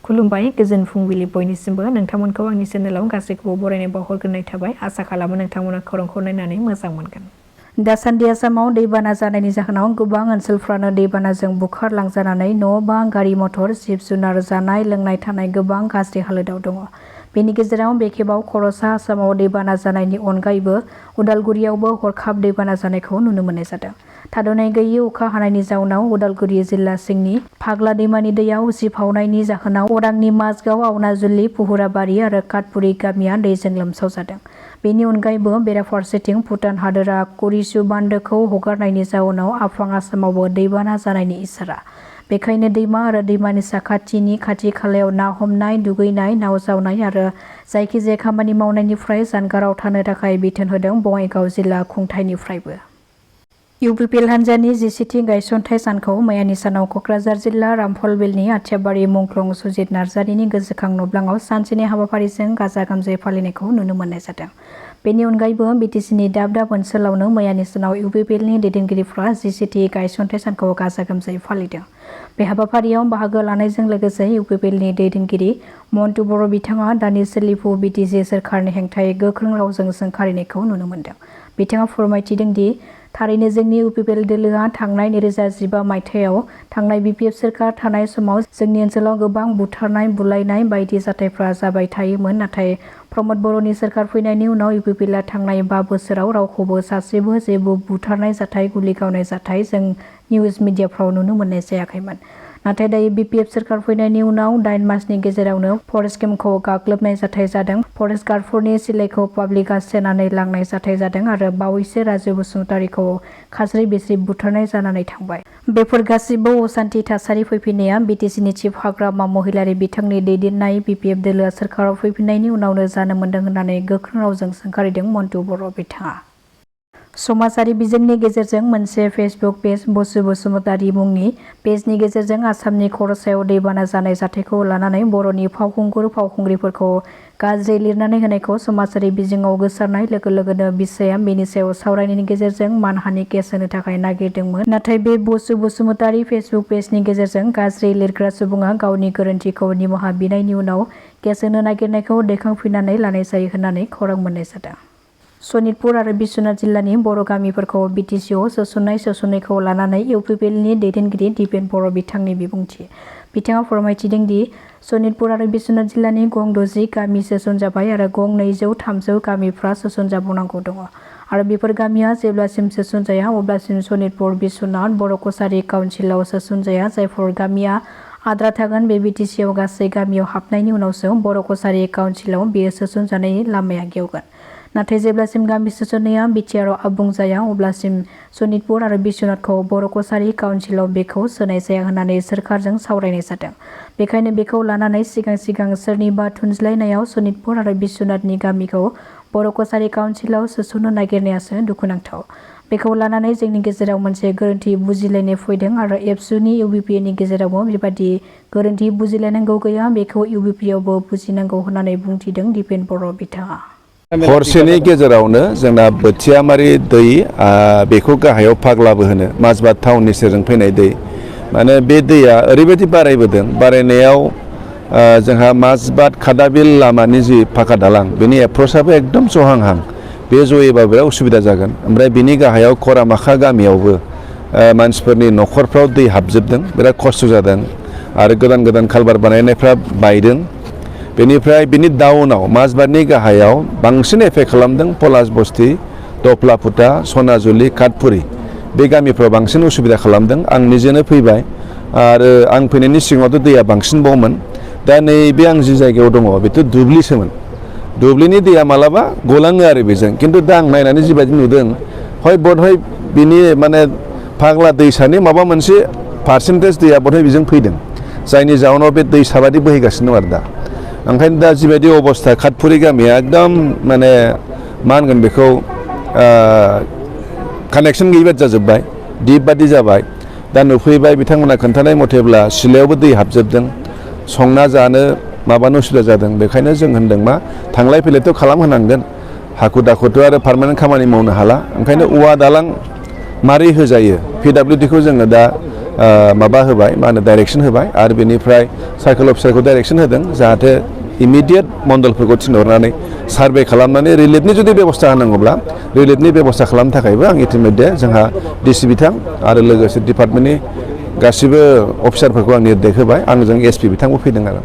खुलुमबाय गोजोन फुंबिलि बयनिसिमबो नोंथांमोनखौ आंनि चेनेलाव गासैखौबो बरायनाय बावहरग्रोनाय थाबाय आसा खालामो नोंथांमोना खौरांखौ नायनानै मोजां मोनगोन। दासान्दि आसामाव दैबाना जानायनि जाहोनाव गोबां ओनसोलफ्रानो दैबानाजों बुखारलांजानानै न' बां गारि मटर जिब जुनार जानाय लोंनाय थानाय गोबां गाज्रि हालोदाव दङ। बेनि गेजेराव बे खेबाव खर'सा आसामाव दैबाना जानायनि अनगायैबो उदालगुरियावबो हरखाब दैबाना जानायखौ नुनो मोननाय जादों। थाद'नाय गैयै अखा हानायनि जाउनाव उदालगुरि जिल्ला सिंनि फाग्ला दैमानि दैयाव उसिफावनायनि जाहोनाव अरांनि माजगाव आवनाजुलि पुहुराबारि आरो काटपुरि गामिया दैजों लोमसाव जादों। बेनि अनगायैबो बेराफारसेथिं भुटान हादोरा कुरिसु बान्दोखौ हगारनायनि जाउनाव आफां आसामावबो दैबाना जानायनि इसारा। बेखायनो दैमा आरो दैमानि साखाथिनि खाथि खालायाव ना हमनाय, दुगैनाय, नाव जावनाय आरो जायखिजाया खामानि मावनायनिफ्राय जानगाराव थानो थाखाय बिथोन होदों बङाइगाव जिल्ला खुंथायनिफ्रायबो। इउपिपिएल हान्जानि 10थि गायसनथाइ सानखौ मैयानि सानाव कक्राझार जिल्ला रामफलबिलनि आथियाबारि मुंख्लं सुजित नार्जारिनि गोसोखां नब्लाङाव सानसेनि हाबाफारिजों गाजा गोमजायै फालिनायखौ नुनो मोननाय जादों। बेनि अनगायैबो बिटिसिनि दाब दाब ओनसोलावनो मैयानि सानाव इउपिपिएलनि दैदेनगिरिफ्रा 10थि गायसनथाइ सानखौ गाजा गोमजायै फालिदों। बे हाबाफारियाव बाहागो लानायजों लोगोसे इउपिपिएलनि दैदेनगिरि मन्टु बर' बिथाङा दानि सोलिफु बिटिसि सोरखारनि हेंथायै गोख्रों रावजों सोंखारिनायखौ नुनो मोन्दों। बिथाङा फोरमायथिदों दि थारैनो जोंनि इउपिपिएल दोलोआ थांनाय 2015 मायथाइयाव थांनाय बिपिएफ सोरखार थानाय समाव जोंनि ओनसोलाव गोबां बुथारनाय बुलायनाय बायदि जाथायफ्रा जाबाय थायोमोन, नाथाय प्रमद बर'नि सोरखार फैनायनि उनाव इउपिपिएलआ थांनाय 5 बोसोराव रावखौबो सासेबो जेबो बुथारनाय जाथाय गुलि गावनाय जाथाय जों निउज मिडियाफ्राव नुनो मोननाय जायाखैमोन। नाथाय दायो बिपिएफ सोरखार फैनायनि उनाव 8 मासनि गेजेरावनो फरेस्ट केम्पखौ गाग्लोबनाय जाथाय जादों, फरेस्ट गार्डफोरनि सिलाइखौ पाब्लिकआ सेनानै लांनाय जाथाय जादों आरो बावैसो राजु बसुमतारीखौ खाज्रि बिस्रि बुथारनाय जानानै थांबाय। बेफोर गासिबो असान्थि थासारि फैफिननाया बिटिसिनि चिफ हाग्रामा महिलारि बिथांनि दैदेननाय बिपिएफ दोलोआ सोरखाराव फैफिननायनि उनावनो जानो मोन्दों होननानै गोख्रों रावजों सोंखारिदों मन्टु बर' बिथाङा। समाजारि बिजोंनि गेजेरजों मोनसे फेसबुक पेज बसु बसुमतारी मुंनि पेजनि गेजेरजों आसामनि खर'सायाव दैबाना जानाय जाथायखौ लानानै बर'नि फावखुंगुर फावखुंग्रिफोरखौ गाज्रि लिरनानै होनायखौ समाजारि बिजोङाव गोसारनाय लोगो लोगोनो बिसाया बेनि सायाव सावरायनायनि गेजेरजों मानहानि केस होनो थाखाय नागिरदोंमोन। नाथाय बे बसु बसुमतारी फेसबुक पेजनि गेजेरजों गाज्रि लिरग्रा सुबुङा गावनि गोरोन्थिखौ निमाहा बिनायनि उनाव केस होनो नागिरनायखौ दैखांफिननानै लानाय जायो होननानै खौरां मोननाय जादों। सनितपुर आरो बिश्वनाथ जिल्लानि बर' गामिफोरखौ बिटिसिआव सोसननायखौ लानानै इउपिपिएलनि दैदेनगिरि दिपेन बर' बिथांनि बिबुंथि। बिथाङा फोरमायथिदों दि सनितपुर आरो बिश्वनाथ जिल्लानि गं 60 गामि सोसनजाबाय आरो गं 200-300 गामिफ्रा सोसनजाबावनांगौ दङ आरो बेफोर गामिया जेब्लासिम सोसनजाया अब्लासिम सनितपुर बिश्वनाथ बर' कसारि काउन्सिलाव सोसनजाया। जायफोर गामिया आद्रा थागोन बे बिटिसिआव गासै गामियाव हाबनायनि उनावसो बर' कसारि काउन्सिलाव बेयो सोसनजानायनि लामाया गेवगोन। नाथाय जेब्लासिम गामि सोसननाया बिटिआरआव आबुं जाया अब्लासिम सनितपुर आरो बिश्वनाथखौ बर' कसारि काउन्सिलाव बेखौ सोनाय जाया होननानै सोरखारजों सावरायनाय जादों। बेखायनो बेखौ लानानै सिगां सोरनिबा थुनज्लायनायाव सनितपुर आरो बिश्वनाथनि गामिखौ बर' कसारि काउन्सिलाव सोसननो नागिरनायासो दुखुनांथाव। बेखौ लानानै जोंनि गेजेराव मोनसे गोरोन्थि बुजिलायनाय फैदों आरो एबसुनि इउपिपिएनि गेजेरावबो बेबादि गोरोन्थि बुजिलायनांगौ गैया, बेखौ इउपिपिआवबो बुजिनांगौ होननानै बुंथिदों दिपेन बर' बिथाङा। हरसेनि गेजेरावनो जोंना बोथियामारि दै बेखौ गाहायाव फाग्लाबो होनो माजबाद टाउननि सेरजों फैनाय दै, माने बे दैया ओरैबायदि बारायबोदों, बारायनायाव जोंहा माजबाद खादाबिल लामानि जि फाखा दालां बेनि एप्रसाबो एकदम जहांहां, बे जयोबा बिराद उसुबिदा जागोन। ओमफ्राय बिनि गाहायाव खरामाखा गामियावबो मानसिफोरनि न'खरफ्राव दै हाबजोबदों, बिराद खस्थ' जादों आरो गोदान कालभार बानायनायफ्रा बायदों। बेनिफ्राय बिनि डाउनाव माजबादनि गाहायाव बांसिन एफेक्ट खालामदों पलास बस्ति, दफ्लाफुटा, सनाजुलि, काटपुरि बे गामिफ्राव बांसिन उसुबिदा खालामदों। आं निजेनो फैबाय आरो आं फैनायनि सिगाङावथ' दैया बांसिनबावमोन। दा नैबे आं जि जायगायाव दङ बेथ' दुब्लिसोमोन, दुब्लिनि दैया मालाबा गलाङो आरो बेजों, खिन्थु दा आं नायनानै जिबायदि नुदों बधय बिनि माने फाग्ला दैसानि माबा मोनसे पार्सेन्टेज दैया बधय बेजों फैदों, जायनि जाउनाव बे दैसा बादि बोहैगासिनो दं आरो दा। ओंखायनो दा जिबायदि अबस्था काटपुरि गामिया एकदम माने मा होनगोन बेखौ कानेक्सन गैयि बादि जाजोब्बाय, दिप बादि जाबाय। दा नुफैबाय बिथांमोना खोन्थानाय मथेब्ला सिलायावबो दै हाबजोबदों, संना जानो माबानो उसुबिदा जादों। बेखायनो जों होनदों मा थांलाय फैलायथ' खालामहोनांगोन, हाखु दाखुथ' आरो पार्मानेन्ट खामानि मावनो हाला। ओंखायनो औवा दालां मारै होजायो PWDखौ जोङो दा माबा होबाय मा होनो डाइरेक्सन होबाय आरो बेनिफ्राय सार्केल अफिसारखौ डाइरेक्सन होदों जाहाथे इमिडियेट मण्डलफोरखौ थिनहरनानै सार्भे खालामनानै रिलिफनि जुदि बेबस्था होनांगौब्ला रिलिफनि बेबस्था खालामनो थाखायबो आं इतिमध्य जोंहा डिसि बिथां आरो लोगोसे डिपार्टमेन्टनि गासिबो अफिसारफोरखौ आं निर्देश होबाय आंजों एसपि बिथांबो फैदों आरो